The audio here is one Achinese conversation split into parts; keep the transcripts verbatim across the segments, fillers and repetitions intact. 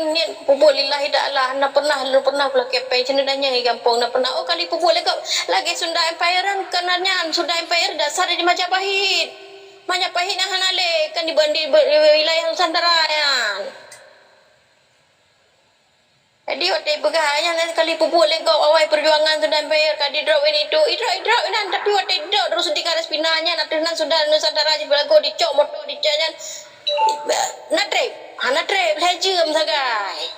Niet peubuet lillahi ta'ala, na pernah, lôn pernah kulakée péng, cendana nyang di gampông, na pernah, oh, kali peubuet lé gob, lagée Sunda Empire kan nyan, Sunda Empire dasar di Majapahit. Majapahit na hana lé, kan di, di, di wilayah Nusantara nyan. Jadi, watée peugah nyan, kali peubuet lé gob awai perjuangan Sunda Empire ka di drop ini tu, idrop, idrop inan, tapi watée drop terus di Karaspina nyan, ateueh nan Sunda Nusantara jibeulagoe dicok moto dicok nyan, na treb, hana treb, lhée jeuem sagai.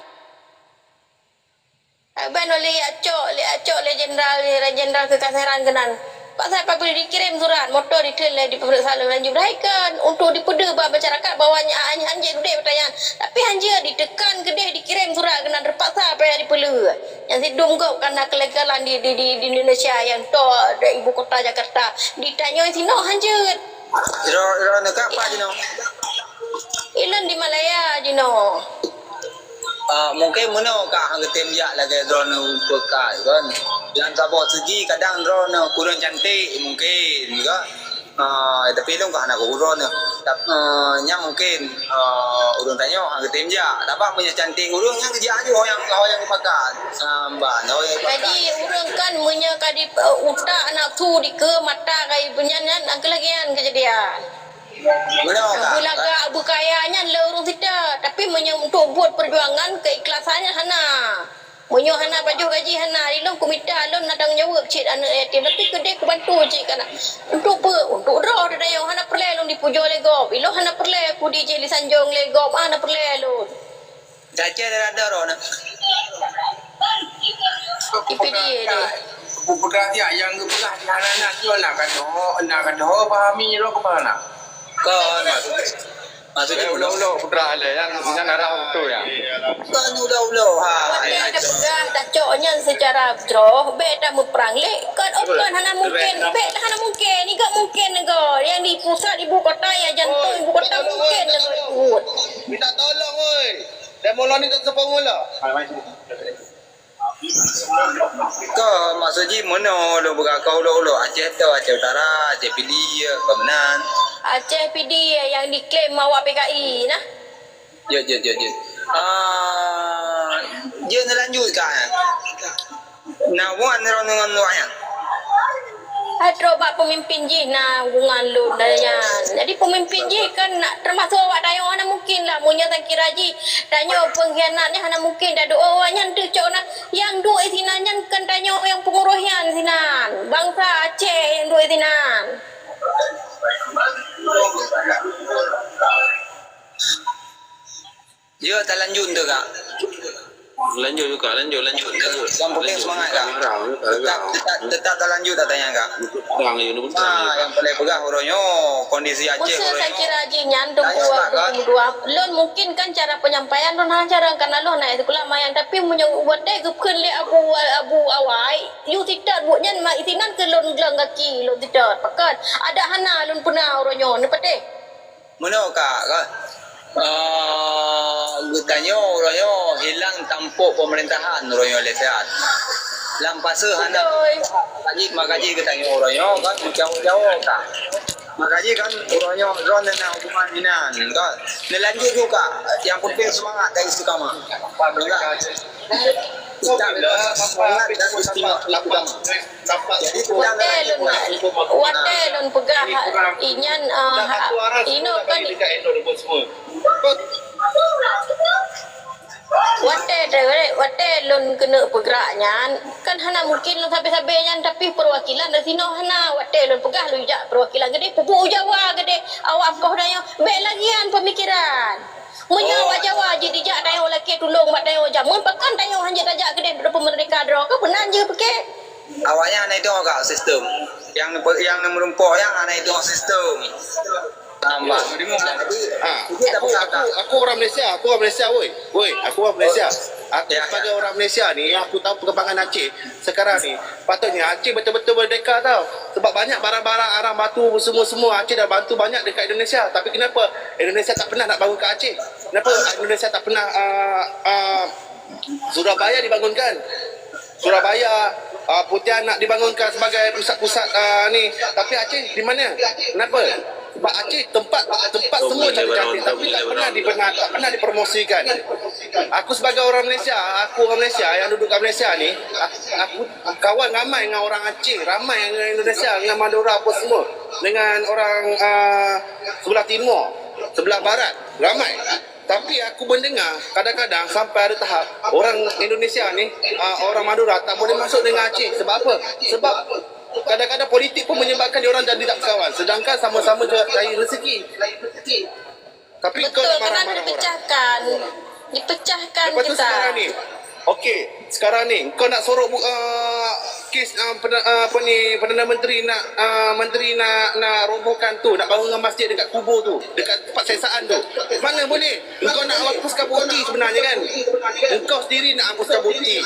Ban lé jak cok, lé jak cok lé jenderal, lé jenderal keukasaran keunan. Paksa pabri dikirém surat, moto dikirém lé dipeuriksa lé lanjut. Beuhai kheun untuk dipeudeuh bak masyarakat bahwa nyan hanjeuet udeb tanyan. Tapi hanjeuet diteukan keudeh dikirém surat keunan, teupaksa payah dipeuleueh. Nyang sidum gob kana keulegalan di, di, di, di Indonesia nyang toe di ibu kota Jakarta. Di tanyoe sinoe hanjeuet. Droe, droe neuka apa jinoe? Ilôn di Malaya jinoe. Ah, mungkin meunoe ka han geutem jak lagée droeneuh peukai kan. Lam saboh segi kadang droeneuh kureueng cantik mungkin kan. Ah, tapi lôn ka hana kureueng droeneuh. Tapi, ah, nyan mungkin, ah, ureueng tanyoe han geutem jak. Tapi meunyoe cantik ureueng nyan geujak aju ho nyang, ho nyang geupakat. Ah, ban, ho nyang geupakat. Jadi ureueng kan meunyoe ka di, eh, utak nafsu dikeue mata kai beunyan nyan, nyan keuh lagée nyan keujadian. Beulagak beukaya nyan lé ureueng sita, tapi meunyoe untuk buet peujuangan, keuikhlasan nyan hana. Meunyoe hana pajoh gaji hana, ilôn kumita lôn na tanggong jaweueb cit aneuk yatim, tapi keudeh kubantu cit kana. Untuk peue? Untuk droe teuh tanyoe, hana peureulée lôn dipujoe lé gob. Ilôn hana peureulée kudi cit disanjong lé gob, hana peureulée lôn. Caca dara daro na. Ipidi deh. Peugah tiak nyang geupeugah di hana na tu na ka doho, na ka doho pahami lo kepala. Kon maksud, maksud Eh, ulo-ulo putra le yang yang arah tu ya. Kon ulo-ulo ha. Awak ni ada peugah tacok nyan secara jroh, bek tak muprang lek. Kon open hana mungkin, bek hana mungkin, iga mungkin nego. Yang di pusat ibu kota ya jantung ibu kota mungkin nego. Minta tolong oi. Dan mula ni tak sepengula. Kau maksud ji meunoe lôn peugah kau ulo-ulo Aceh tu, Aceh Utara, Aceh Pidie, kau meunan. Aceh Pidie yang diklaim awak P K I nah. Jeuet, jeuet, jeuet, jeuet. Ah, jeuet neulanjut ka. Na wan ron ngon luayan. Hai trok bak pemimpin jih na hubungan lôn dan nyan. Jadi pemimpin jih kan nak termasuk awak tanyoe hana mungkin lah. Meunyoe takira jih tanyoe pengkhianat ni hana mungkin. Dak doa awak nyan deuh cok na yang duek sinan nyan kan tanyoe yang pengurus nyan sinan. Bangsa Aceh yang duek sinan. Ya, talanjut tu, Kak. Lanjut juga, lanjut, lanjut, lanjut. Yang penting semangat, Kak. Tetap, tetap, tetap talanjut tak tanya, Kak. Yang paling pegang orang nyo kondisi Aceh. Masa saya kira jih nyan tunggu aku dua. Lon mungkin kan cara penyampaian lon hana cara kan lon naik sekolah mayang tapi menyebut teh gepun le abu abu awai. You tidak buat nyan ma isinan ke lon gelang kaki lon tidak. Pakat ada hana lon pernah orang nyo ni pateh. Meunoe ka, ka. Ah, geutanyoe uroe nyoe hilang tampok pemerintahan uroe nyoe lé siat. Lam fase hana maka jih, maka jih geutanyoe uroe nyoe kan meucawo-cawo ka. Maka jih kan uroe nyoe droeneuh na hukuman inan kan. Neulanjut juga, yang penting semangat dan istiqamah. Paham tak? Kita memang semangat dan istiqamah. Jadi kita Watèe lôn, watèe lôn peugah inyan, eh, ha, inoe kan. Watèe, watèe lôn keuneuk peugrak nyan, kan hana mungkin lôn sabe-sabe nyan, tapi perwakilan dari sinoe hana. Watèe lôn peugah lôn jak perwakilan gede, pupuk Jawa gede, awak poh dayah, bèk lagian pemikiran. Meunyoe awak Jawa jih dijak dayah lakèe tulông bak dayah jameun, pakon dayah hanjeuet tajak keudeh duduk peumerdeka droe, keu meunan jih pike. Awaknyan hana itong ka sistem. Yang yang meureumpok nyan hana itong sistem. Tambah. Ha. Aku, aku, aku orang Malaysia, aku orang Malaysia, woi. Woi, aku orang Malaysia. Aku sebagai orang Malaysia ni, aku tahu perkembangan Aceh sekarang ni. Patutnya Aceh betul-betul merdeka tau. Sebab banyak barang-barang arang batu semua-semua Aceh dah bantu banyak dekat Indonesia. Tapi kenapa Indonesia tak pernah nak bangun kat Aceh? Kenapa Indonesia tak pernah uh, uh, Surabaya dibangunkan? Surabaya, uh, Pontianak dibangunkan sebagai pusat-pusat uh, ni. Tapi Aceh di mana? Kenapa? Pak Aceh tempat tempat semua cantik-cantik, tapi tak pernah diperingati, tak pernah dipromosikan. Aku sebagai orang Malaysia, aku orang Malaysia yang duduk kat Malaysia ni, aku, aku kawan ramai dengan orang Aceh, ramai dengan Indonesia, dengan Madura apa semua, dengan orang uh, sebelah timur, sebelah barat, ramai. Tapi aku mendengar kadang-kadang sampai ada tahap orang Indonesia ni, uh, orang Madura tak boleh masuk dengan Aceh. Sebab apa? Sebab kadang-kadang politik pun menyebabkan dia orang jadi tak berkawan. Sedangkan sama-sama juga cari rezeki. Tapi kau nak marah-marah orang. Dipecahkan. Dipecahkan kita. Lepas tu sekarang ni, okey, sekarang ni kau nak sorok bu- uh, kes uh, perdana, uh, apa ni, Perdana Menteri nak uh, menteri nak nak robohkan tu, nak bangunkan masjid dekat kubur tu, dekat tempat sesaan tu. Mana boleh? Engkau nak hapuskan bukti sebenarnya kan? Engkau sendiri nak hapuskan bukti.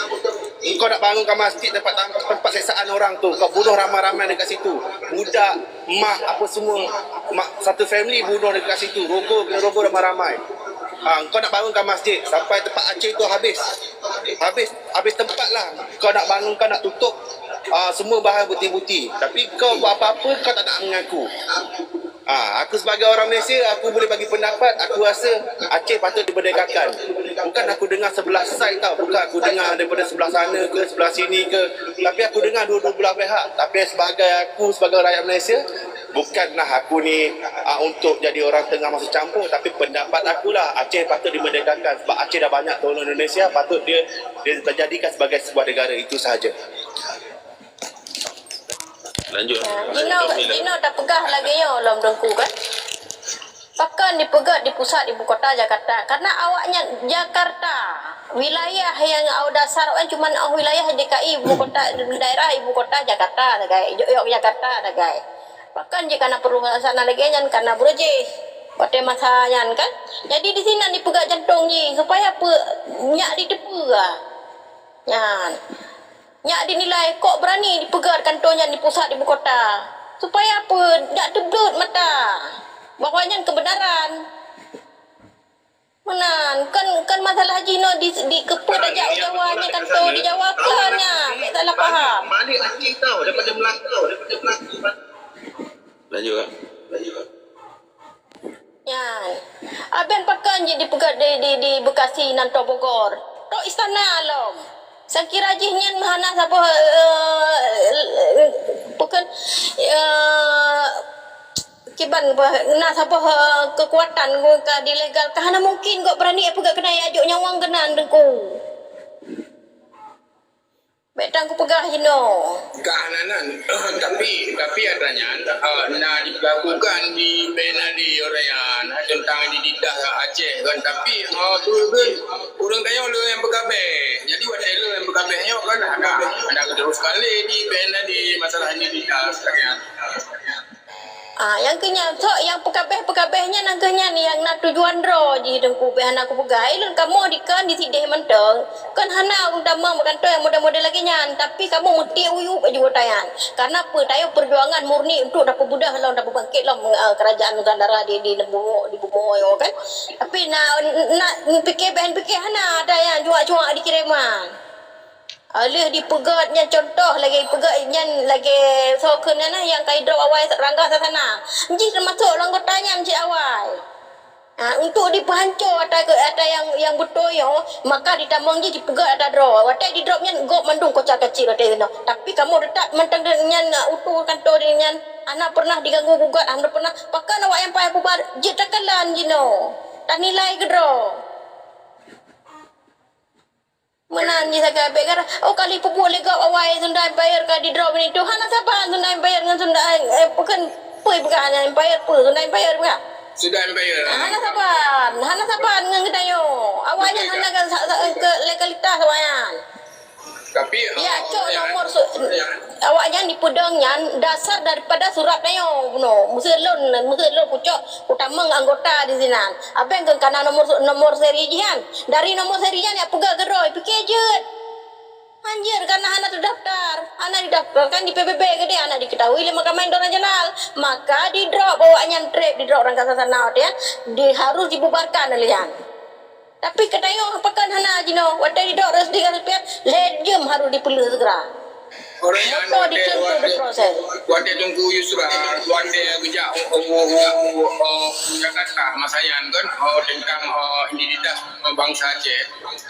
Engkau nak bangunkan masjid tempat tempat sesaan orang tu. Kau bunuh ramai-ramai dekat situ. Budak, mak, apa semua, mak satu family bunuh dekat situ. Roboh, kena roboh ramai-ramai. Ha, engkau nak bangunkan masjid sampai tempat Aceh tu habis. Habis habis tempat lah. Kau nak bangun, kau nak tutup uh, semua bahan bukti-bukti. Tapi kau buat apa-apa, kau tak nak mengaku. Ha, aku sebagai orang Malaysia, aku boleh bagi pendapat, aku rasa Aceh patut dimerdekakan. Bukan aku dengar sebelah side tau, bukan aku dengar daripada sebelah sana ke, sebelah sini ke. Tapi aku dengar dua-dua belah pihak. Tapi sebagai aku, sebagai rakyat Malaysia, bukanlah aku ni uh, untuk jadi orang tengah masuk campur. Tapi pendapat aku lah, Aceh patut dimerdekakan. Sebab Aceh dah banyak tolong Indonesia, patut dia dia terjadikan sebagai sebuah negara. Itu sahaja. Lanjut. Jinoe tapeugah lagée nyoe lom Teungku kan. Pakon dipeugét di pusat ibu kota Jakarta? Karena awaknyan Jakarta, wilayah nyang awak dasar awaknyan cuma oh wilayah D K I, ibu kota daerah ibu kota Jakarta sagai, Yogyakarta sagai. Pakon jih kana peureusahan lagée nyan kana beureuh jih watée masa nyan kan. Jadi di sinan dipeugét jantong jih supaya peu nyak diteupeue. Nyan. Nyak dinilai kok beurani dipeugét kantô nyan di pusat ibu kota. Supaya apa? Dak teubleuet mata bahwa nyan keubeunaran. Meunan, kan kan masalah jinoe di di keupeuet aja Jawa nyan kantô di Jawa kan nyan. Bèk salah paham. Balik Aceh tau daripada Melaka. Lanjut, Kak. Nyan. Aben pakon jih dipeugét di, di, di Bekasi nan Trok Bogor. Trok istana lom. Sakira jih nyan hana saboh eh, pakon eh, kiban bah, na saboh eh, kekuatan ka dilegalkan. Hana mungkin kok berani peugét kena ajok nyawang keunan Teungku. Bèk tan kupeugah jinoe. Ka hana nan. Tapi tapi atra nyan uh, na dilakukan di Bernadi orang nyan tentang identitas Aceh kan. Tapi uh, tu kan ureueng tanyoe le nyang peugabeh. Jadi watèe le nyang peugabeh nyoe kan hana hana terus kali di Bernadi masalah identitas kan. Ah, nyang keu nyan, sok nyang peukabeh-peukabeh nyan, nyang keu nyan nyang na tujuan droe jih Teungku, bèk hana kupeugah. Ilôn kamoe dikeue disideh mantong, kon hana ulôn tamong bak kantô nyang model-model lagèe nyan, tapi kamoe meutiek uyueb aju geutanyan. Karena peue? Tanyoe peujuangan murni untuk tapeubeudoh lom, tapeubangkét lom, eh, kerajaan Nusantara di, di bumoe, di bumoe nyoe kan. Tapi na, na pike bèk pike hana, ada nyang cuak-cuak dikirém. Ah, lheueh dipeugét nyan contoh lagèe ipeugét nyan lagèe soe kheun nyan nyang ka idrop awai rangga sasana. Jih teumasok lam anggota nyan cit awai. Ah, untuk dipeuhanco ata ke ata nyang nyang beutôi nyoe, maka ditamong jih dipeugét ata droe. Watèe didrop nyan gob mandum koca kacil watèe nyoe. Tapi kamoe teutap mantong nyan utoh kantô nyan hana pernah diganggu gugat, hana pernah. Pakon awak nyang paih bubar jeuet takalon jinoe. Tanilai keudroe. Meunan jih sagai bèk gara, oh kali peubuet lé gob awai Sunda Empire ka didrop nyan itu hana saban Sunda Empire ngon Sunda eh bukan peue peugah hana Empire peue Sunda Empire peugah. Sunda Empire. Ah, hana saban, hana saban ngon geutanyoe. Awaknyan hana ke, ke legalitas awaknyan. Tapi ya cok nomor su- Awaknyan dipeudong nyan dasar daripada surat tanyoe bunoe. Meuseulon, meuseulon pucok utamong anggota di sinan. Abeng keu kana nomor nomor seri jihan. Dari nomor seri nyan ya peugah keudroe, pike jeuet. Anjir kana hana terdaftar, hana didaftarkan di P B B gede hana diketahui lé Mahkamah Internasional. Maka didrop awaknyan trep didrop rangka sasana ya. Di harus dibubarkan oleh nyan. Tapi keutayong pakon hana jinoe, watèe didok reusdi ka rupiah, lhèe jeuem harôh dipeuleueh segera. Orang yang motor di Keng tu diproses. Watèe Teungku Yusra, watèe geujak u, u, u, u, u Jakarta masa nyan kan, oh, tentang, oh, identitas, oh, bangsa Aceh.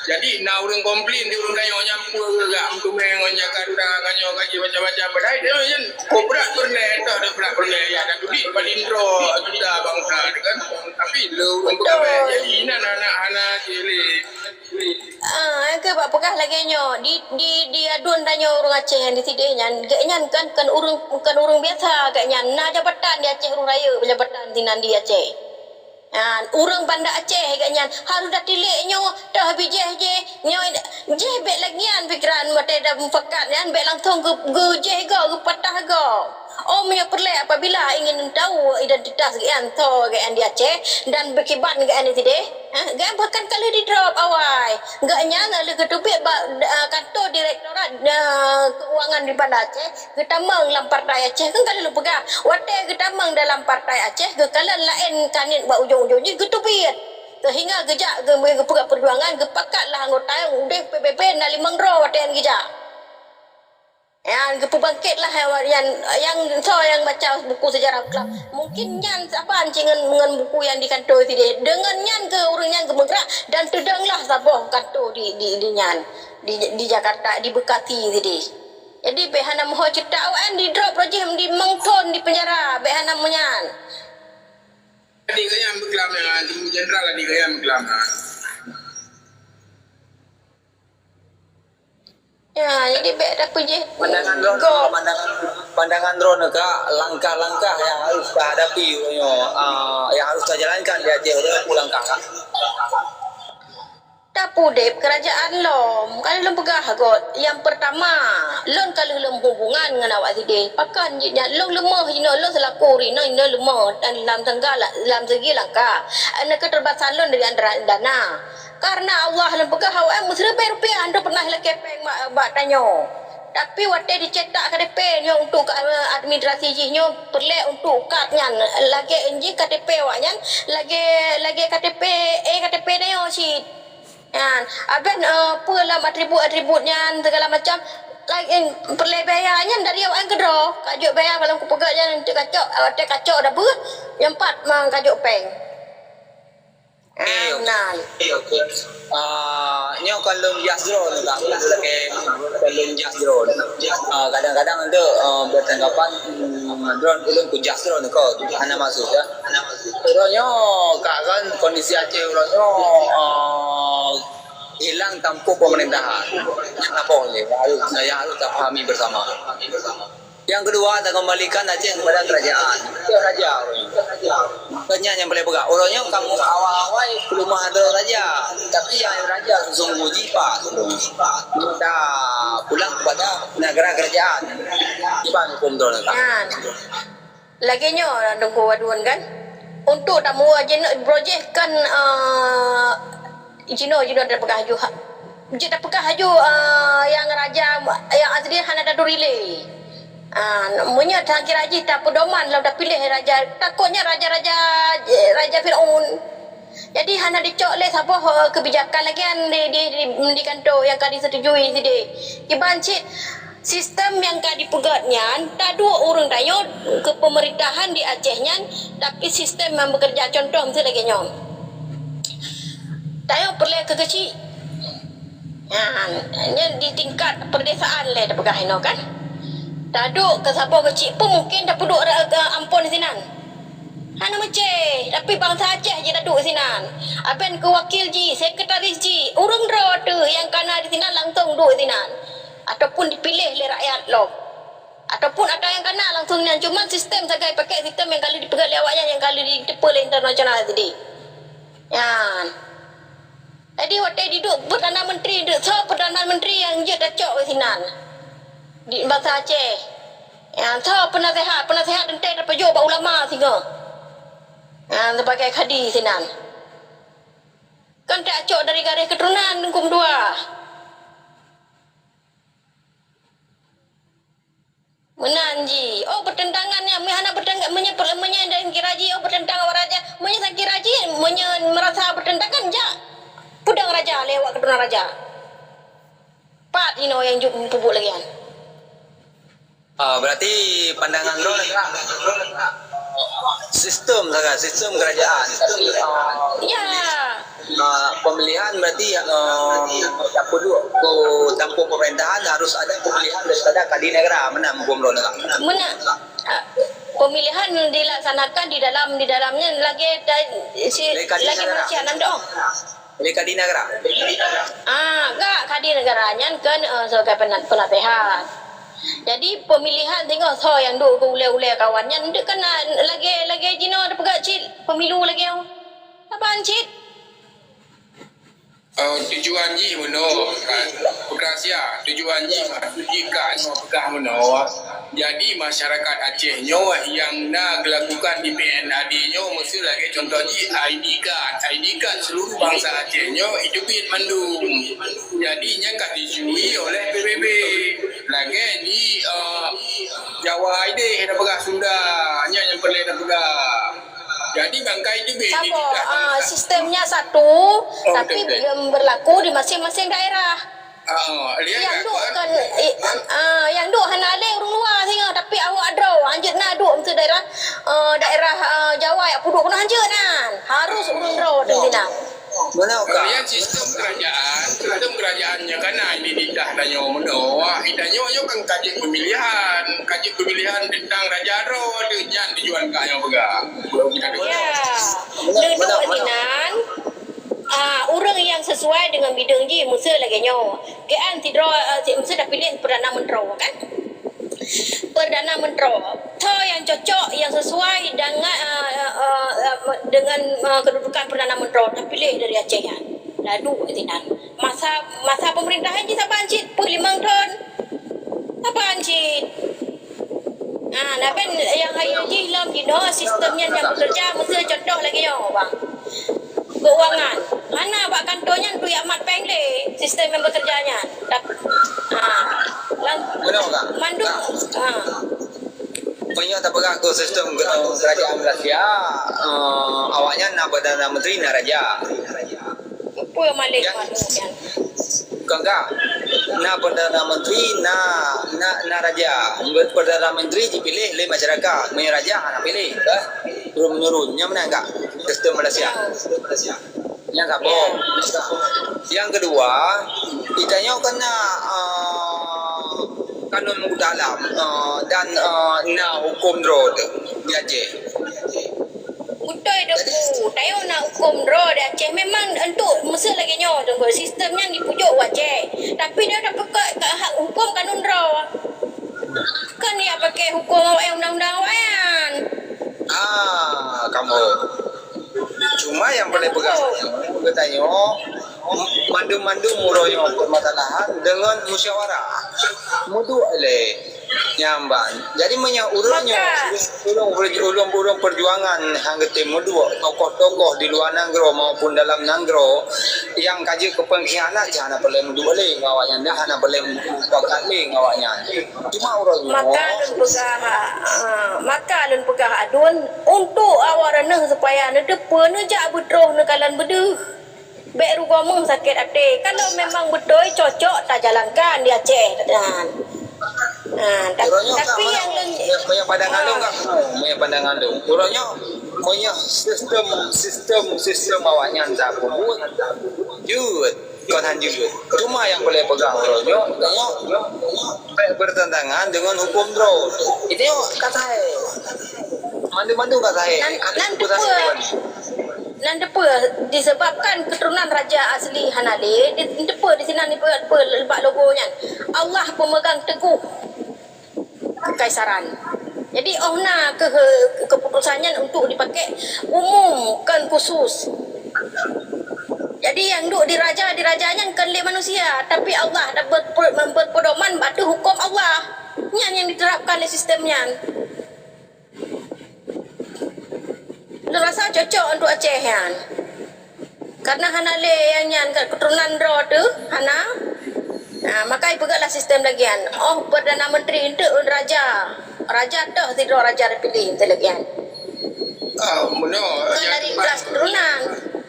Jadi na ureueng komplain di ureueng tanyoe nyan peue geujak meuteumèe ngon Jakarta, tanyoe kaji macam-macam. Padahai dia nyan kobra pernah, tak ada pernah pernah ya dan tudi palindro kita bangsa kan. Tapi le ureueng pegawai jadi nan anak-anak cilik. Ah, nyang keuh bak peugah lagèe nyoe, di, di, di aduen tanyoe ureueng Aceh nyang di sideh nyan, gobnyan kan, kan ureueng, kan ureueng biasa gobnyan. Na jabatan di Aceh, ureueng rayeuk jabatan sinan di Aceh. Ah, ureueng Banda Aceh gobnyan harôh tatilék nyoe, toh bijéh jih, nyoe jih bèk lagèe nyan pikiran watèe dah mufakat nyan, bèk langsung geu-, geujéh goe, geupatah goe. Oh, meunyoe peureulèe apabila ingin tahu identitas gobnyan, soe gobnyan di Aceh dan beukiban gobnyan di sideh, eh, gobnyan bahkan ka lheueh di-drop awai. Gobnyan lheueh geuteubiet bak, eh, kantor direktorat, eh, keuangan di Banda Aceh, geutamong lam Partai Aceh, kan ka lheueh lôn peugah. Watèe geutamong dalam Partai Aceh, geukalon laén kanét bak ujong-ujong jih geuteubiet. Sehingga geujak geu-, geupeugah peujuangan, geupakatlah anggota nyang udeh P B B na limong droe watèe nyan geujak. Nyan geupeubangkitlah nyan, nyang soe nyang baca buku sejarah Islam. Mungkin nyan saban cit ngon, ngon buku nyang di kantô sideh. Deungon nyan keuh ureueng nyan geumeugrak dan teudonglah saboh kantô di, di, di nyan, di, di Jakarta, di Bekasi sideh. Jadi bèk hana meuho ceutak awaknyan di-drop roh jih di mongton di penjara, bèk hana meunyan. Adik gayam beuklam ya, Tinggi Jenderal adik gayam beuklam. Ya, jadi bèk tapeujih. Pandangan droeneuh, pandangan, pandangan droeneuh ka langkah-langkah nyang harôh tahadapi uroe nyoe, ah, nyang harôh tajalankan di Aceh uroe nyoe peue langkah ka? Tapeuudép keurajeuen lom, ka lheueh lôn peugah göt. Nyang peurtama, lôn ka lheueh lôn hubungan ngon awak sideh. Pakon jih nyan lôn leumoh jinoe, lôn seulaku ureueng inong jinoe leumoh dan lam tangga la-, lam segi langkah. Ana keterbatasan lôn dari antara dana. Karena Allah lôn peugah awaknyan meusiribèe rupiah hana pernah lakèe pèng bak, bak tanyoe. Tapi watèe dicetak K T P nyoe untuk, eh, administrasi jih nyoe peureulèe untuk kad nyan. Lagèe jih K T P awaknyan, lagèe, lagèe K T P, eh, K T P tanyoe cit. Nyan, abeh, eh, peue lam atribut-atribut nyan segala macam, lagèe peureulèe biaya nyan dari awaknyan keudroe. Ka jok biaya, kalau kupeugah nyan untuk kacok, watèe kacok dapeuet, nyan pat mang ka jok pèng. Okey, okey. Nah. Okey, okey. Ah, nyoe kon lôn jas droeneuh, Kak. Lagèe kon lôn jas droeneuh. Ah, kadang-kadang tu, ah, bertanggapan, hmm, droeneuh ulôn kujak droeneuh kon. Hana maksud, ya. Hana maksud. Uroe nyoe, Kak, kan kondisi Aceh uroe nyoe, ah, hilang tampôk pemerintahan. Nyan saboh lé, harus, saya harus tapahami bersama. Nyang keudua, takeumbalikan Aceh kepada kerajaan. Raja. Makanya nyang paleng peugah, uroe nyoe kamoe awai-awai peuleumah droe raja. Tapi nyang raja sesungguh jih pat. Kita pulang kepada negara kerajaan. Kiban hukum droe nyoe. Nyan. Lagèe nyoe Teungku Waduen kan. Untuk tamu jinoe brojeh kan, eh, jinoe, jinoe tapeugah aju ha-, jeuet tapeugah aju, eh, nyang raja, nyang asli hana taduri lé. Ah, meunyoe takira jih tapeudoman lom tapiléh raja, takutnya raja-raja, eh, raja Firaun. Jadi hana dicok lé saboh, eh, kebijakan lagèe nyan di, di, di, di kantô nyang ka disetujui sideh. Kiban cit sistem nyang ka dipeugöt nyan, taduek ureueng tanyoe keu pemerintahan di Aceh nyan, tapi sistem nyang bekerja contoh miseue lagèe nyoe. Tanyoe peureulèe keu keuchik. Nyan, nyan di tingkat perdesaan lé tapeugah inoe kan. Taduek keu saboh keuchik pun mungkin tapeuduek ra-, ampon sinan. Hana meucé, tapi bansa Aceh jih taduek sinan. Aben keu wakil jih, sekretaris jih, ureueng droe teuh nyang kana di sinan langsung duek sinan. Ataupun dipiléh lé rakyat lom. Ataupun ata nyang kana langsung nyan, cuma sistem sagai pakai sistem nyang ka lheueh dipeugöt lé awaknyan, nyang ka lheueh diteupeue lé internasional tadi. Nyan. Jadi watèe diduek Perdana Menteri, duek soe Perdana Menteri nyang jeuet tacok sinan. Di bansa Aceh. Nyan soe penasehat, penasehat teuntèe tapajoh bak ulama singoh. Nyan sebagai kadi sinan. Kan tacok dari garéh keuturonan Teungku Meutuah. Meunan jih. Oh, beuteuntangan nyan. Meunyo hana beuteuntangan, meunyo per-, meunyo dan kira jih, oh, beuteuntangan awak raja. Meunyo sakira jih, meunyo meurasa beuteuntangan, jak peudong raja lé awak keuturonan raja. Pat inoe nyang jeuet meupubuet lagèe nyan. Ah, berarti pandangan droe, sistem saja, sistem kerajaan. Tapi, ah, ya, ah, pemilihan berarti, ah, tanpa pemerintahan harus ada pemilihan daripada kadhi negara, meunan hukum droe. Meunan, ah, pemilihan dilaksanakan di dalam, di dalamnya lagi, lagi Malaysia nan doh. Lé kadhi negara. Ah, gak kadhi negara nyan kan, eh, sebagai pena-, penasehat. Jadi pemilihan singoh soe nyang duek keu ulèe-ulèe kawan nyan, deuh kan lagèe, lagèe jinoe teupeugah cit pemilu lagèe nyoe. Saban cit. Eh, tujuan jih meunoe, kan? Peugah sia, tujuan jih maksud jih ka nyoe peugah meunoe. Jadi masyarakat Aceh nyoe nyang na geulakukan di P N A D nyoe, miseu lagèe contoh jih I D card. I D card seluruh bansa Aceh nyoe itu pih mandum. Jadi nyan ka dijui oleh P B B. Lagèe di, eh, Jawa ideh na peugah Sunda, nyan nyang peureulèe na peugah. Jadi bangkai itu pih. Saboh, ah, sistemnya satu, tapi berlaku di masing-masing daerah. Ah, nyang duek kan, eh, ah, nyang duek hana lé ureueng luwa singoh, tapi awak droe hanjeuet na duek meusti daerah, eh, daerah, eh, Jawa nyang peuduek keunoe hanjeuet nan. Harus ureueng droe di sinan. Meunoe ka. Kemudian sistem kerajaan, sistem kerajaan nyoe kan na identitas tanyoe meunoe. Wah, tanyoe nyoe kan ka jeuet pemilihan, ka jeuet pemilihan tentang raja droe tu nyan tujuan ka nyoe peugah. Ya. Neuduek sinan, ah, ureueng nyang sesuai dengan bidang jih, miseu lagèe nyoe. Keuan sidroe, eh, si-, miseu tapiléh Perdana Menteri, kan? Perdana Menteri. Soe nyang cocok, nyang sesuai dengan, eh, eh, eh, dengan, eh, kedudukan Perdana Menteri, tapiléh dari Aceh nyan. Lalu sinan. Masa, masa pemerintahan jih saban cit, peuet limong thon. Saban cit. Ah, laban nyang hayeue jih lom jinoe sistem nyan nyang bekerja, miseu contoh lagèe nyoe, bang. Keuangan. Hana bak kantô nyan tujak mat péng lé sistem nyang bekerja nyan. Tap-, ah, lam-, meunoe ka. Mandum, ah. Meunyoe tapeugah keu sistem, eh, kerajaan Malaysia, eh, awaknyan na Perdana Menteri, na raja. Peue malèe nyan? Kon ka. Na Perdana Menteri, na, na, na raja. Perdana Menteri jipiléh lé masyarakat. Meunyoe raja hana piléh, bah. Turun menurun. Nyan meunan ka sistem Malaysia. Nyang saboh. Yang kedua, geutanyoe kan na, eh, kanun meukuta alam, eh, dan, eh, na huköm droe di Aceh. Beutôi, Teungku. Tanyoe na huköm droe di Aceh. Memang untuk miseu lagèe nyoe, Teungku. Sistem nyan jipujoe u Aceh. Tapi dia dah peukat ka hak huköm kanun droe. Kan ya pakai huköm awak nyan, undang-undang awak nyan. Ah, kamoe. Cuma nyang peureulèe peugah, geutanyoe, mandum-mandum uroe nyoe peumasalahan deungon musyawarah. Meuduek lé nyan ban. Jadi meunyoe uroe nyoe, ulôn, ulôn, ulôn perjuangan han geutem meuduek tokoh-tokoh di luwa nanggroe maupun dalam nanggroe nyang ka jeuet keu pengkhianat, hana peureulèe meuduek lé ngon awaknyan, dah hana peureulèe mupakat lé ngon awaknyan. Cuma uroe nyoe. Maka lôn peugah, ah, maka lôn peugah aduen untuk awak droeneuh supaya neuteupeue, neujak beutroh neukalon beudeuh. Bèk rugoe meuh sakét até. Kalau memang beutôi cocok tajalankan di Aceh nyan. Ah, ta-, uroe nyoe tapi ka, nyang lôn, meunyoe pandangan lôn ka, meunyoe pandangan lôn. Uroe nyoe, meunyoe sistem, sistem, sistem awaknyan tapeubuet, jeuet. Kon han jeuet. Cuma nyang peureulèe peugah uroe nyoe, nyoe bèk bertentangan dengan huköm droe. Itu nyoe ka sahé. Mandum-mandum ka sahé. Nan, nan teupeue, nan teupeue disebabkan keturunan raja asli hana lé, di, teupeue di sinan, teupeue, teupeue bak logo nyan. Allah pemegang teguh kekaisaran. Jadi, óh na keuh, keuputusan nyan untuk dipakai umum, kon khusus. Jadi, nyang duek di raja, di raja nyan kon lé manusia, tapi Allah dah berpe-, berpedoman bak ateueh huköm Allah. Nyan nyang diterapkan lé sistem nyan. Lôn rasa cocok untuk Aceh nyan. Karena hana lé nyang nyan kat keturunan droe teuh, hana. Ha, maka ipeugah lah sistem lagèe nyan. Óh Perdana Menteri eunteuk raja. Raja toh sidroe raja dipiléh eunteuk lagèe nyan. Ah, meunoe. Kan dari belas keturunan.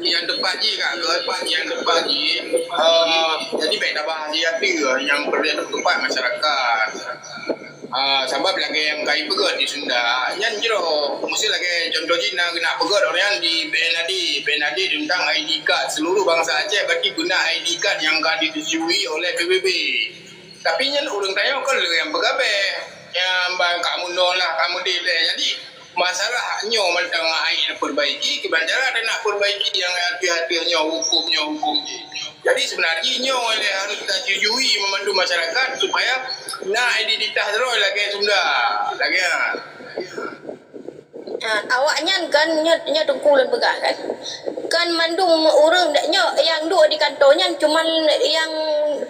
Nyang teumpat jih, Kak, nyang teumpat jih, ah, jadi bèk tabahas jih ateueh, nyang peureulèe teumpat masyarakat. Ah, sabab lagèe nyang ka ipeugöt di Sunda, nyan jroh. Miseu lagèe contoh jih na geunak peugöt awaknyan di P N A D, P N A D teuntang I D card seuluruh bansa Aceh, berarti geunak I D card nyang ka disetujui oleh P B B. Tapi nyan ureueng tanyoe kon lé nyang peugabeh, nyang ban ka meunoe lah, ka meudeh lé. Jadi, masalah nyoe mantong hana tapeurbaiki, kiban cara tanak peurbaiki nyang ateueh-ateueh nyoe, huköm nyoe, huköm jih. Jadi, seubeuna jih nyoe lé harôh tasetujui meumandum masyarakat supaya na identitas droe lagèe Sunda, lagèe nyan. Ha, awaknyan kan nyoe, nyoe Teungku lôn peugah kan. Kan mandum ureueng nyoe nyang duek di kantô nyan cuman nyang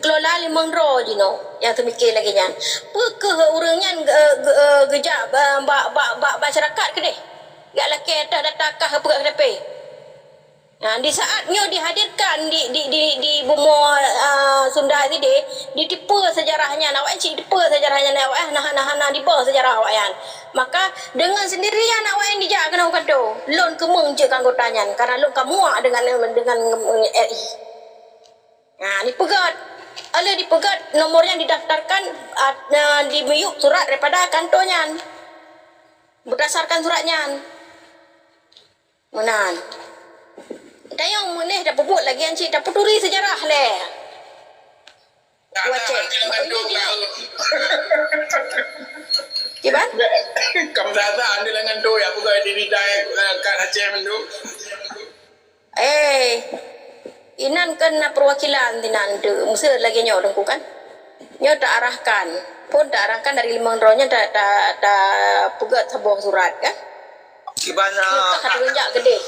kelola limong droe jinoe nyang teumikir lagèe nyan. Peu kheueh ureueng nyan ge-, ge-, geujak ba-, ba-, ba-, ba-, masyarakat keudeh? Jak lakèe data-data kah peugah keudapée? Nah, di saat nyoe dihadirkan di, di, di, di bumoe, ah, Sunda sideh, ditipe seujarah nyan, awaknyan cit tipe seujarah nyan, awaknyan hana, hana, hana diba seujarah awaknyan. Maka, deungon sendirian awaknyan dijak keunoe u kantô. Lôn keumeung jeuet keu anggota nyan, karena lôn ka muak deungon, deungon, eh, R I. Nah, dipeugöt. Alèh dipeugöt, nomor nyan didaftarkan, ah, na, dimiyueb surat daripada kantô nyan. Berdasarkan surat nyan. Meunan. Tayong meuneh tapeubuet lagèe nyan cit, tapeuturi seujarah lé. Wacée. Kiban? Kam sasa ande langan tu ya bukan diri dai kan Aceh mendu. Eh, inan kan na perwakilan dinan tu. Mesti lagi nyoe dengku kan. Nyoe ta arahkan. Pun ta arahkan dari limong droe nyan ta, ta, ta peugöt saboh surat kan. Kiban, ah, ka teunjak geudeh.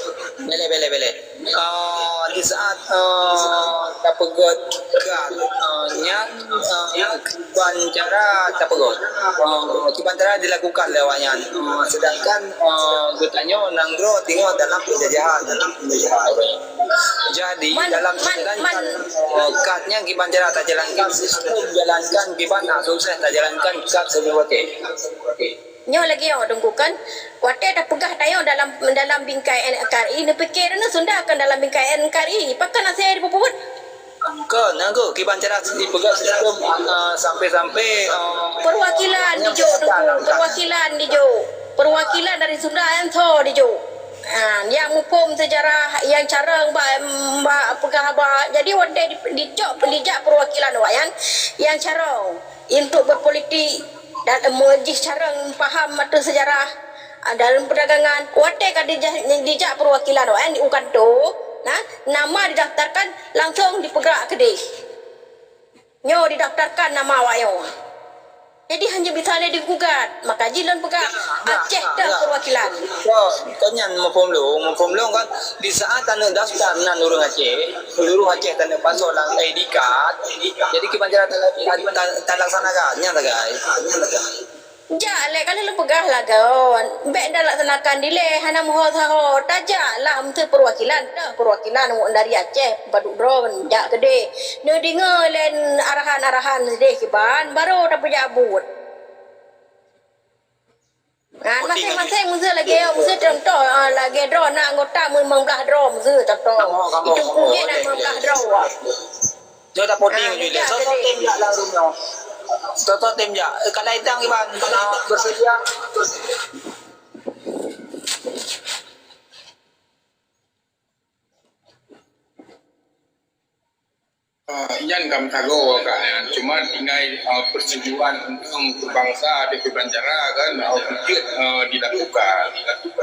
Belek, belek, belek. Ah, di saat, ah, tapeugöt kad, ah, nyan, ah, kiban cara tapeugöt. Ah, kiban cara dilakukan lé awaknyan. Ah, sedangkan, ah, geutanyoe nanggroe tinggal dalam penjajahan. Jadi, dalam menjalankan, ah, kad nyan kiban cara tajalankan, sistem jalankan kiban, ah, sukses tajalankan kad sebelum watèe. Nyoe lagèe nyoe Teungku kan, watèe tapeugah tanyoe dalam, dalam bingkai N K R I, neupike droeneuh Sunda kan dalam bingkai N K R I, pakon asai dipeubeuet? Kon, nyan keuh, kiban cara dipeugah sistem, ah, sampai-sampai, ah, perwakilan dijok Teungku, perwakilan dijok. Perwakilan dari Sunda nyan soe dijok. Ha, nyang muphom seujarah, nyang carông bak, bak peugah haba. Jadi watèe di, dicok, dijak perwakilan awaknyan, nyang carông. Untuk berpolitik dan, eh, jih carông paham ateueh seujarah, ah, dalam perdagangan. Watèe ka dijah, dijak perwakilan awaknyan u kantô, nah, nama didaftarkan langsung dipeugrak keudeh. Nyoe didaftarkan nama awaknyoe. Jadi hana bisa lé digugat. Maka jih lôn peugah, Aceh teuh perwakilan. Kon nyan muphom lôn, muphom lôn kan di saat taneuk daftar nan ureueng Aceh, seluruh Aceh taneuk pasoe lam I D card. Jadi kiban cara ta-, ta-, ta-, talaksanakan nyan sagai. Jak lé, ka lheueh lôn peugah lagon. Bèk talaksanakan dilèe, hana meuho saho. Tajak lah, meuseu perwakilan, teuh perwakilan dari Aceh, padub droe jak keudeh. Neudeungö lé arahan-arahan sideh kiban, barô tapeujak buet. Nah, masing-masing meuseu lagèe, meuseu contoh, ah, lagèe droe na anggota limong blah droe meuseu contoh. Kamoe, kamoe, itu kamoe, mungkin boleh, limong blah droe. Nyoe dah voting. Ah, juga. Soe-soe tem jak lam room nyoe. Soe-soe tem jak. Eh, kalau hitam gimana? Kalau bersedia. Ah, nyan ka meusagoe ka nyan. Cuma tinggai, ah, persetujuan untuk bangsa di Banjarah kan, ah, wujud, ah, dilakukan.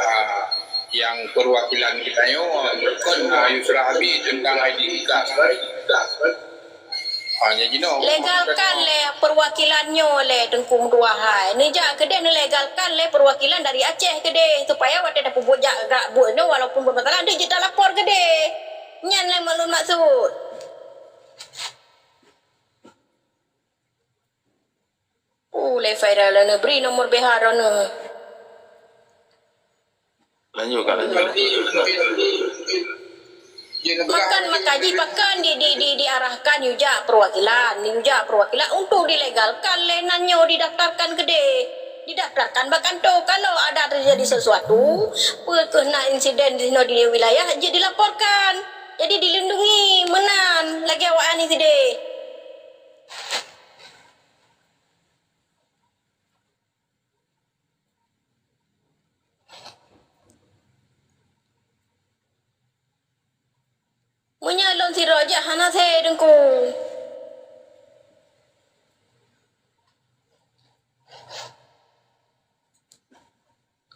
Ah, yang perwakilan kita nyoe, kon, ah, Yusra Habib tentang I D card. Ah, nyan jinoe. Legalkan lé perwakilan nyoe lé Teungku meutuah hai. Neujak keudeh neulegalkan lé perwakilan dari Aceh keudeh supaya watèe tapeubuet jak gak buet nyoe walaupun bermasalah, deuh jeuet talapor keudeh. Nyan lé lôn maksud. Ulèe viral lôn bri nomor B H droeneuh. Lanjut, Kak, lanjut. Pakon, maka jih pakon di, di, di, diarahkan yue jak perwakilan, yue jak perwakilan untuk dilegalkan lé nan nyoe didaftarkan keudeh. Didaftarkan bak kantô. Kalau ada terjadi sesuatu, peu kheueh na insiden di sinoe di wilayah, jeuet dilaporkan. Jadi dilindungi meunan lagèe awaknyan sideh.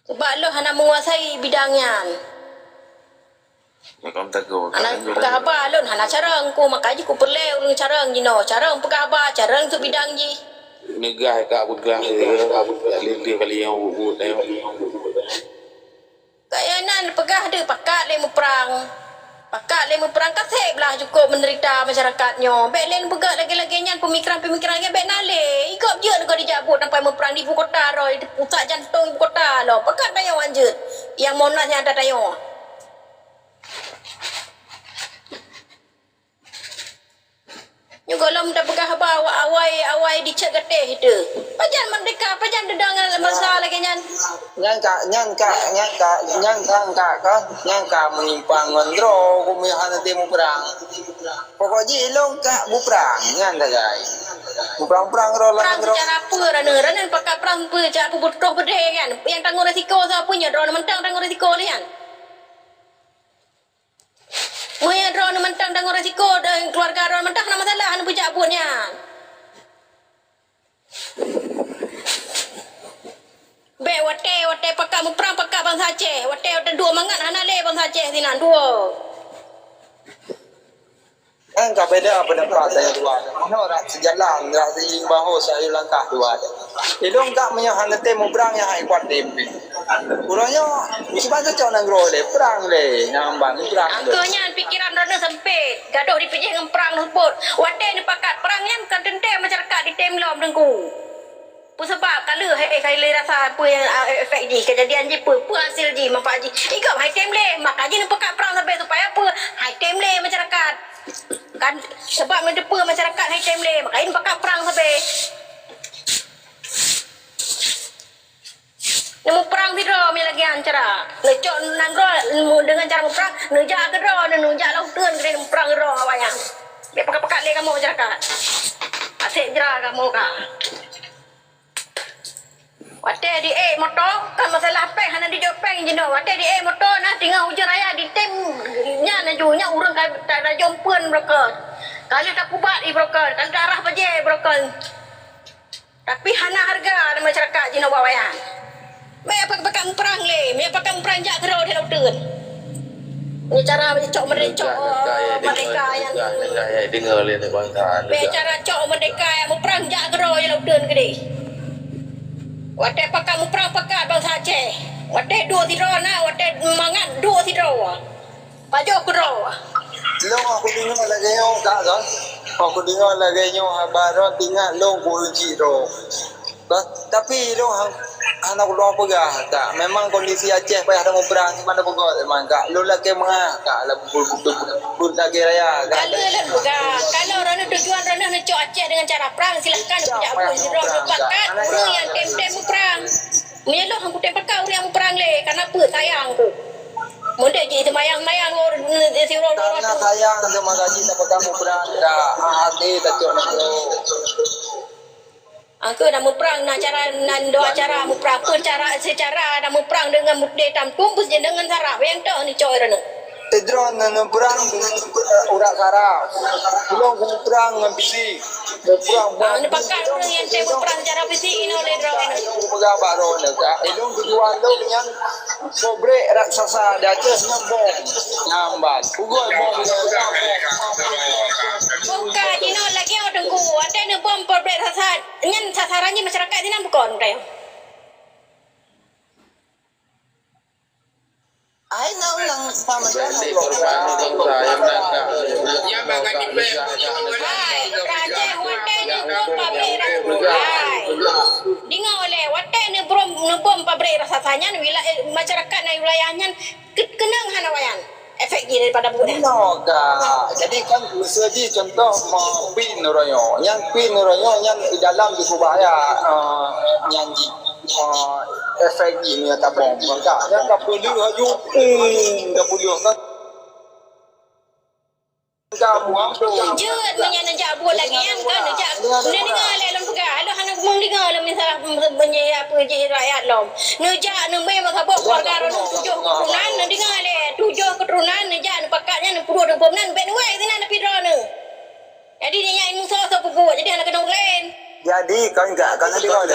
Sebab lôn hana menguasai bidang nyan. Makam teguh. Hana peugah haba lôn, hana carông ku, maka jih ku peureulée ureuëng carông jinoe. Carông peugah haba, carông sub bidang jih. Neugah ka peugah, ya, lilih kali nyang buet-buet, ya. Kaya nan peugah deuh pakat lé muprang. Pakat lé muprang ka seb lah cukup menderita masyarakat nyoe. Bék lé neupeugah lagée-lagée nyan pemikiran-pemikiran nyan bék na lé. Igop jeuet neuko dijak buet sampai muprang di ibu kota roh, di pusat jantong ibu kota loh. Pakat tanyoe anjeut. Yang Monas nyang ada tanyoe. Nyoe gohlom tapeugah haba awai-awai dicek gatéh itu. Pajan merdeka, pajan deungon bansa lagée nyan. Nyang ka, nyang ka, nyang ka, nyang ka, ka, ka, nyang ka menyimpang ngon droe, kumi hana temu perang. Pokok jih ilong ka buprang, nyan sagai. Buprang-prang droe Perang lawan droe. Secara apa, Rana? Rana pakat perang apa? Cak apa butroh pedeh kan? Yang tanggung resiko siapa nya? Droe mentang tanggung resiko ni kan? Meunyoe droeneuh mantong tanggung resiko dan keuluwarga droeneuh mantong hana masalah, hana beujak buet nyan. Bék watée, watée pakat muprang, pakat bansa Aceh. Watée, watée duek mangat hana lé bansa Aceh sinan, duek. Kan ka beda pendapat dengan dua. Mana orang sejalan, orang seiring bahu seiring langkah dua. Ilong ka meunyoe hana tém muprang nyang hai kuat tém. Uroe nyoe, meusiban cocok nanggroe lé, prang lé, nyang ban prang lé. Angkeu nyan pikeran droeneuh sempit, gadoh dipeujih ngon prang tersebut. Watée neupakat prang nyan kon teuntée masyarakat ditém lom teungku. Peue sabab ka lheueh, eh, eh, ka lheueh rasa peue nyang, ah, efek jih, kejadian jih peue, peue hasil jih, manfaat jih. Igop hai tém lé, maka jih neupakat prang sabe supaya peue? Hai tém lé masyarakat. Kan, sabab meuteupeue masyarakat hai tém lé, maka jih neupakat prang sabe. Neumuprang sidroe meunyo lagée nyan cara. Neucok nanggroe, mu-, deungon cara muprang, neujak keudroe, neujak lam uteuen keudeh neumuprang sidroe awaknyan. Bék pakat-pakat lé kamoe masyarakat. Asek jra kamoe ka. Watée di ék moto, kan masalah péng, hana dijok péng jinoe. Watée di ék moto, na teungoh ujeuen raya ditém, nyan laju, nyan ureuëng ka ta-, tajom peuen broken. Ka lheueh tapubat i broken, ka lheueh tarah bajée broken. Tapi hana hareuga lé masyarakat jinoe bak wayang. Bék pakat-pakat muprang lé, bék pakat muprang jak keudroe di lam uteuen. Nyoe cara cok merdeka, cok merdeka nyan. Bék cara cok merdeka nyang muprang jak keudroe di lam uteuen keudeh. Watée pakat muprang pakat bansa Aceh. Watée duek sidroe na, watée mangat duek sidroe. Pajoh keudroe. Lôn aku deungoe lagée nyoe, Kak, kan? Aku deungoe lagée nyoe haba droe, teuingat lôn kureueng cit droe. Bah, tapi lôn han-, hana kulôn peugah, Kak. Memang kondisi Aceh payah deungon perang, di mana peugah memang, Kak. Lôn lakée meungah, Kak, lam bu-, bu-, bu-, bu-, lagée raya, Kak. Kalau lôn peugah, kalau droeneuh tujuan droeneuh neucok Aceh dengan cara perang, silahkan peujak buet sidroe, Kak. Pakat ureuëng nyang tem-tem muprang. Meunyoe lôn han kutem pakat ureuëng nyang muprang lé, karena peue sayang ku. Meudeh jih seumayang-seumayang, oh, di sirot Karena sayang sama gaji dapat kamu perang dah. Ah, hati tak cok nak. Aku nak muprang, nak cara, nak dua cara muprang. Apa cara, secara nak muprang dengan mudeh tam tumbus je dengan sarap. Yang tu ni coy rana. Sidroe neuperang dengan urat sarap. Pulang muprang dengan bisi. Muprang. Ah, ni pakat ureuëng nyang tem muprang secara fisik inoe lé droe. Ilong peugah bak droe nyoe, Kak. Ilong tujuan lôn nyan pabrik raksasa di Aceh nyan bom. Nyan ban. Pugoi bom. Bukan, jinoe lagée awak teungku. Watée neubom pabrik raksasa, nyan sasaran jih masyarakat sinan bukan, Kak. Ai nang nang sama. Hai, Aceh watée neubom pabrik raksasa. Hai. Deungoe lé, watée neubom, neubom pabrik raksasa nyan, wila-, eh, masyarakat na wilayah nyan ke-, keunong hana wayan. Efek jih daripada buet nyan. Noga. Jadi kan miseu jih contoh, ma, pin uroe nyoe. Nyan pin uroe nyoe nyan di dalam jih bahaya, eh, nyan jih. Ah, efek jih meunyo tabom. Maka nyan ka peuleueh laju, hmm, ka peuleueh kan. Ka buang tu. Jeuet meunyo neujak buet lagée nyan kan, neujak, neudeungoe lé lôn peugah, lôn hana meundeungoe lôn misalah meunyo apa jih rakyat lom. Neujak neumé meusaboh keuluwarga droeneuh tujoh keuturonan, neudeungoe lé tujoh keuturonan, neujak neupakat nyan neupeuduek dua boh nan, bék neuwai sinan tapi droeneuh. Jadi nyan musoh soe peubuet, jadi hana keunong laén. Jadi kan enggak, kan ada orang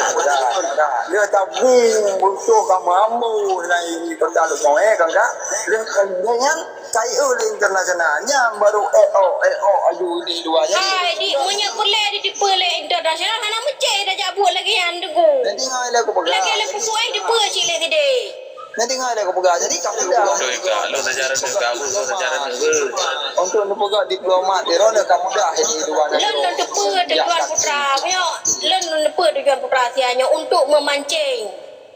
dah. Dia tabung butuh kamu ambo nai kota lu mau eh kan enggak. Dia kan dengan kai lé internasional nya baru eh oh eh oh aju di dua jadi. Hai, di, meunyoe peureulée diteupeu lé internasional, hana meucéh dah jak buet lagée nyan, Teungku. Jadi ngai lé aku pegang. Lagée lé pupuk, eh, diteupeu cit lé sideh. Jadi ngai lé aku pegang. Jadi kamu dah. Betul, Kak. Lôn saja rendah, Kak. Lôn saja rendah. Untuk neupeugah diplomat, di rona kamu dah di luar negeri. Lôn, lôn teupeu, Tuan Putra. Nyoe, lôn, lôn teupeu, Tuan Putra, sia nyoe untuk memancing.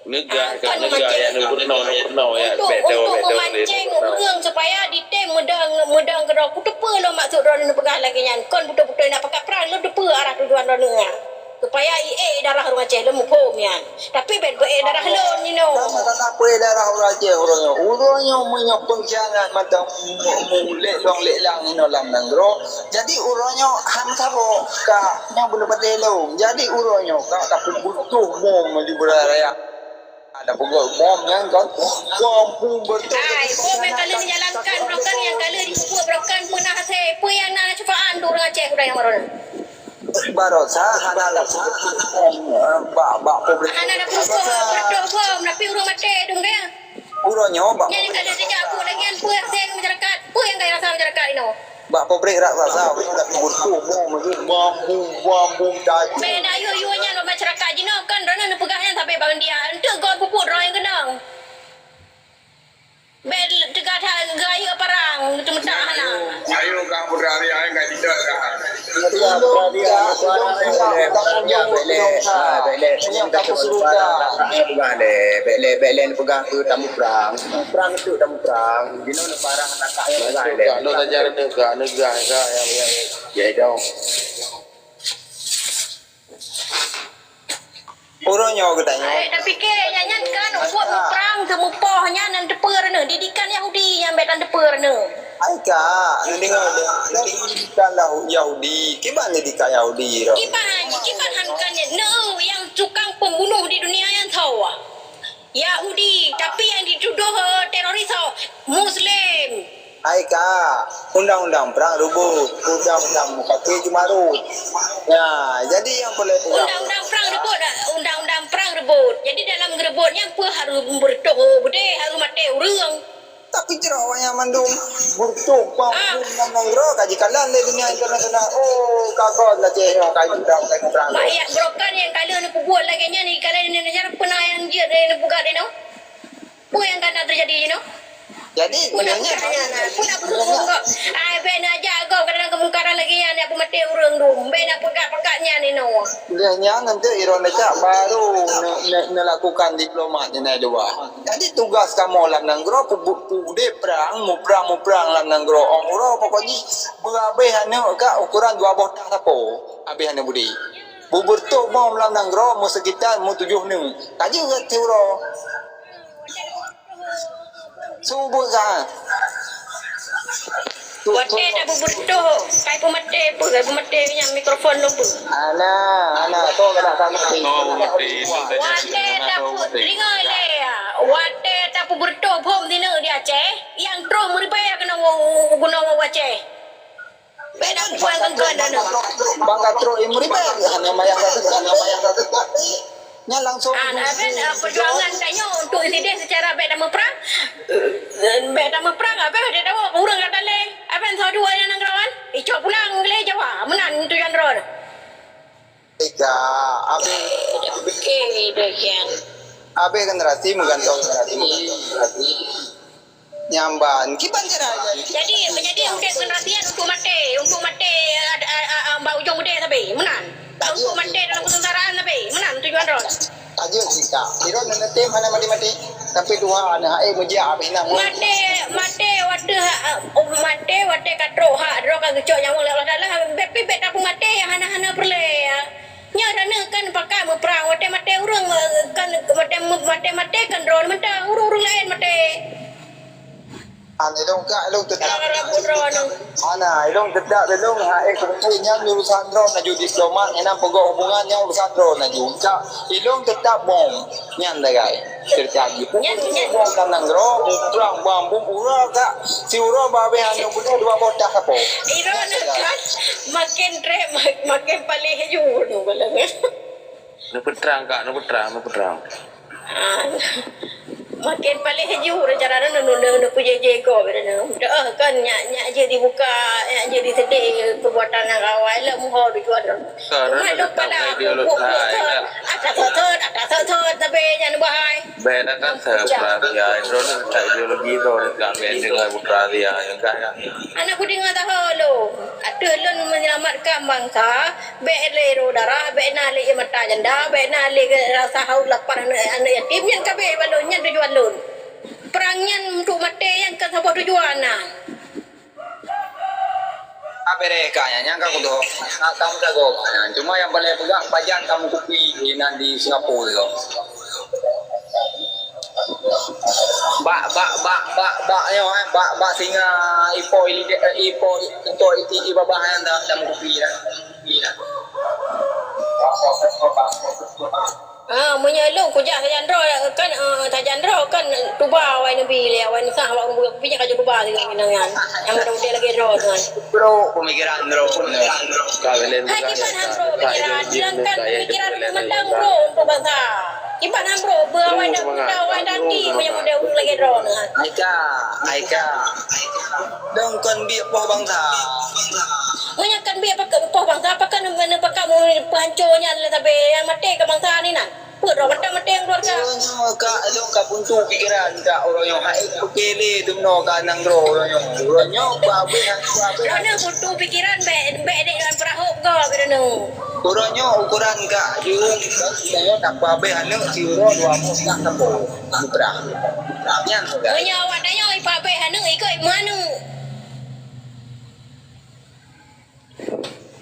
Neugah, ah, kan, neugah, memancing. Ya, neupeurunoe, neupeurunoe, ya. Untuk, untuk memancing ureuëng supaya ditem meudong, meudong keudroe. Kuteupeu lôn maksud droeneuh neupeugah lagée nyan. Kon beutôi-beutôi na pakat prang, lôn teupeu arah tujuan droeneuh nyan. Supaya i ék darah ureuëng Aceh lôn muphom nyan. Tapi ben beu ék darah lôn jinoe. Sama tak apa darah ureuëng Aceh ureuëng nyoe. Ureuëng nyoe meunyoe pengkhianat mantong mu-, mu-, lek long lek lang inoe lam nanggroe. Jadi ureuëng nyoe han saboh ka nyang beuna patéh lôn. Jadi ureuëng nyoe ka, ka peubutuh bom di beuraya. Ada peugot bom nyan kan. Bom pun bertemu. Hai, bom nyang ka lheueh dijalankan, broken nyang ka lheueh dibubuet, broken peue na hase, peue nyang na syafaat untuk ureuëng Aceh udah nyang baroe. Barosa hana ada peugot bom, eh, bak, bak publik. Hana ada peugot, peugot bom, tapi ureuëng maté dum ka. Ureuëng nyoe bak. Nyang ka lheueh dijak buet lagée nyan, peue hase masyarakat, peue nyang ka rasa masyarakat inoe. Bak pabrik raksasa, tapi butuh bom lagi, bambu, bambu tajam. Beda yue-yue nyan bak masyarakat jinoe kan, droeneuh neupeugah nyan sabe bak media. Enteuk gob pupuk droe nyang keunong. Bèk teuga that geurayeuk parang, geuteumeutah hana. Ayo, ka putra dia, ka tidak ka. Bèk lé, bèk lé, bèk lé, bèk lé, bèk lé, peugah keu tamu prang. Prang tu tamu prang. Jinoe neuparah anak tak. Lo saja neuga, neuga, ya, ya, ya. Ya, dong. Uroe nyoe geutanyoe. Hai, tapike nyan, nyan kan buet muprang teumupoh nyan, nyan teupeue neuh, didikan Yahudi nyan bèk tan teupeue neuh. Hai ka, neudeungoe deh. Didikan Yahudi, kiban didikan Yahudi ro. Kiban, kiban han kan nyan. Neuh, nyang tukang pembunuh di dunia nyan soe? Yahudi, tapi nyang ditudoh, eh, teroris soe? Muslim. Hai ka, undang-undang prang reubot, undang-undang mukate jeumarot. Nah, jadi nyang peureulèe peugah. Undang-undang prang reubot, undang-undang prang reubot. Jadi dalam reubot nyan peue harôh beureutoh beudé, harôh maté ureueng. Tapi jroh awaknyan mandum beureutoh bang ah. Mandum nanggroe ka jikalon lé dunia internasional. Oh, ka kon lagèe nyoe ka undang-undang prang reubot. Mak yak brokan nyang ka lheueh neupeubuet lagèe nyan, jikalon lé Indonesia, peue na nyang jeuet lé neupeugah lé nyoe? Peue nyang ka na teujadi jinoe? Jadi, peue na nyonya, peue na, peue na peuhuköm gob? Ai, bèk na jak gob kadang keumungkaran lagèe nyan, jak peumaté ureueng dum. Bèk na peugah pakat nyan inoe. Lheueh nyan nanti Iran dekat baru ne-, ne-, nelakukan diplomat di luwa. Jadi, tugas kamoe lam nanggroe peubu-, peuudép prang, muprang-muprang lam nanggroe. Ong uroe pokok jih beurabéh aneuk ka ukuran dua boh tah sapo, abéh aneuk budi. Beubeureutoh bom lam nanggroe meusekitar meutujoh neuk. Ka jeuet siuroe. Subuh ka. Watèe tabeubeureutoh, kai peumaté peue, kai peumaté nyan mikrofon lôn peue. Ana, ana, to keunan sama. Watèe tapu-, deungö lé, watèe tapeubeureutoh bom sineuk di Aceh, nyang troh meuribèe keunoe u-, u-, gunong u Aceh. Beda kuat engkau dan. Bang Katro Imri bang, hana mayang satu, hana mayang satu. Nya langsung. Ah, nah, kan, ah, perjuangan tanyoe untuk sideh secara beda muprang. Eh, beda muprang, apa dia tahu urang kata leh. Apa yang satu ayah nanggroe? Icok pulang leh Jawa, meunan tujuan droe. Ika, abis. Eh, dah fikir dah kian. Abis generasi menggantung generasi, menggantung generasi. Nyamban, kiban cara. Jadi, jadi untuk generasi nyan untuk maté, untuk maté, ah, ah, ah, ah, bak ujong udeb sabe, meunan. Untuk maté dalam kesengsaraan sabe, meunan tujuan droe. Aja sih, Kak. Kira nenek tem hana mati-mati. Tapi Tuhan, hai meujak abis nak. Maté, maté watèe ha, oh, maté watèe ka trok hak droe ka geucok nyawöng lé Allah Taala, tapi bèk tapeumaté nyang hana-hana peureulèe, ya. Nyoe droeneuh kan pakat muprang, watèe maté ureueng, eh, kan watèe mu-, maté-maté kan droeneuh mantong, ureueng-ureueng laén maté. An ilong ka ilong tetap. Hana ilong tetap ilong ha eh kumpul nyan urusan droe laju diplomat nyan peugah hubungan nyan urusan droe laju. Cak ilong tetap bom nyan dagai. Terjadi. Nyan nyan bom dalam droe, perang bom bom uroe ka si uroe babeh anu budak dua botak apa. Iroe kan makin trep makin paléh laju. Neupeutrang kak, neupeutrang, neupeutrang. Ah, makin paléh laju cara nyoe nyoe nyoe kujéh-jéh gob nyoe. Deuh kan nyak nyak jeuet dibuka, nyak jeuet diseudeh perbuatan nyang awai lom ho tujuan nyoe. Cuma lom pala bubuh nyoe kan. Ata thot-thot, ata thot-thot tapi nyan bahai. Bèk ata thot perhatian, droeneuh tak ideologi droeneuh tak bèk deungoe perhatian, enggak ya. Anak kudeungoe taho lom. Ateueh lôn menyelamatkan bangsa, bèk lé ro darah, bèk na lé ié mata janda, bèk na lé rasa haus lapar aneuk, aneuk yatim, nyan ka abéh bak lôn, nyan tujuan lôn. Prang nyan untuk maté nyan ka saboh tujuan na. Abéh ka nyan, nyan ka kudoh. Ka meusagoe ka nyan. Cuma nyang paleng peugah pajan ka meukupi inan di Singapura tu. Bak bak bak bak bak nyoe eh, bak bak singa ipo ili eh, ipo ipo iti ibabah nyan dah dah meukupi dah. Ah, meunyoe lôn kujak sajan droe kan, ah, sajan droe kan tuba awai neubi lé awai neusah awak ureueng kupi nyan ka jeuet tuba sigoe nyan. Nyang muda-muda lagèe droe nyan. Bro, pemikiran bro. Hai kiban han bro pikiran, sedangkan pikiran mantang bro untuk bangsa. Kiban han bro, beuawai dan beuawai dan di meunyoe model ureueng lagèe droeneuh. Aika, Aika. Dong kon biek poh bangsa. Meunyoe kon biek poh bangsa, pakon neupakat peuhanco nyan lé sabe nyang maté keu bangsa ni nan. Peue droe mantong maté nyang keluarga. Nyoe ka lôn ka buntu pikiran ka uroe nyoe hai peuke lé dumnoe ka nanggroe uroe nyoe. Uroe nyoe babeh babeh. Droeneuh buntu pikiran bèk bèk dek lôn peurahop gob droeneuh. Uroe nyoe ukuran ka jiung ka nyoe tapabeh aneuk siuroe dua boh tak sapo. Muprah. Nyan ka. Meunyoe awak tanyoe ipabeh aneuk ikot meuaneuk.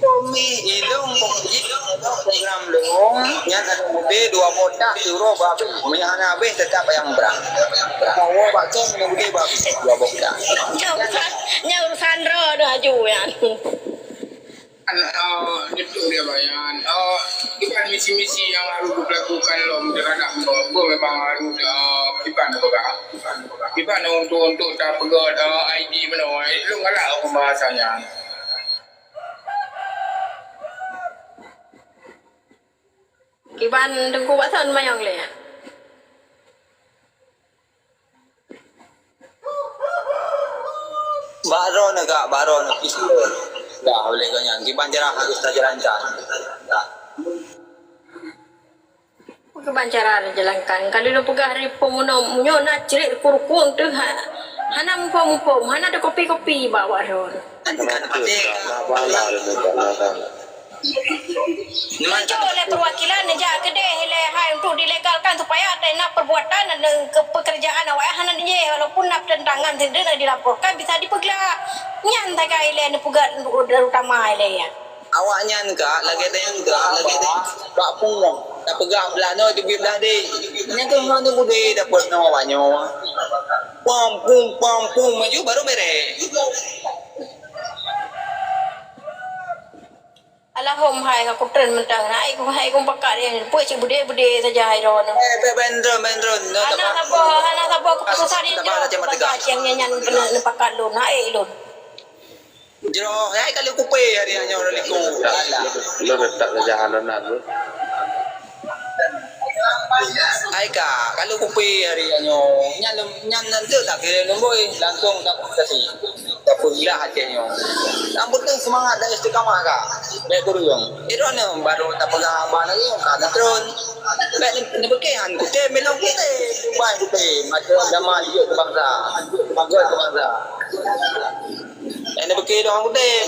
Umi ilong pokok jih program lôn nyan aneuk mudé dua boh tak siuroe babeh. Meunyoe hana habéh tetap payah muprah. Hawa bak kong aneuk mudé babeh dua boh tak. Nyan urusan, nyan urusan droe tu aju nyan. An, eh, Datuk dia bayan, eh, bukan misi-misi yang harus dilakukan lom terhadap apa memang harus, eh, kiban apa kah? Kiban untuk, untuk tak pegot, eh, I D menoe, eh, lom galak pembahasannya. Kiban Teungku Watson manyong lé. Bak droeneuh ka, bak droeneuh pistol. Dah oleh gobnyan kiban jarah harus tajalankan. Dah. Kiban cara dijalankan. Ka lôn peugah hari peumunoe nyoe na crit kurukung teuh ha-, hana muphom-muphom, hana ada kopi-kopi bak droeneuh. Kan, kan, Neumantong. Neujok lé peuwakilan neujak keudeh ilée hai untuk dilegalkan supaya teuingat perbuatan dan ke-, pekerjaan awak hana dijih walaupun na pertentangan sidroe dilaporkan bisa dipeuglah. Nyan sagai ilée neupeugah terutama ilée nyan. Awak nyan ka lagée teuingat lagée teuingat bak pungoh tapeugah blah noe teubiet blah deh. Nyan keuh ngon teuh budé dapeuet ngon awak nyoe. Pom pum pom pum maju baru bereh. Alahom hai ka kutren mantong hai ku hai ku pakat dia pue cit bude-bude saja hai ron. Eh, ben ron ben ron. Hana saboh hana saboh keputusan yang jauh bangsa Aceh nyan nyan kena nepakat lôn hai lôn. Jroh hai kali kupe hari nyoe lôn liku. Lôn letak saja hana nak lôn. Hai ka kalau kupe hari nyoe nyan nyan nanti tak kira nombor langsung tak kasih. Tapeugah Aceh nyoe. Nyang penting seumangat dan istiqamah ka. Bèk kureueng. Droeneuh baru tapeugah haba lagèe nyoe ka neutron. Bèk neubeuke han kutem, milong kutem. Ban kutem. Macam zaman jeuet keu bangsa. Jeuet keu bangsa. Bèk neubeuke doang kutem.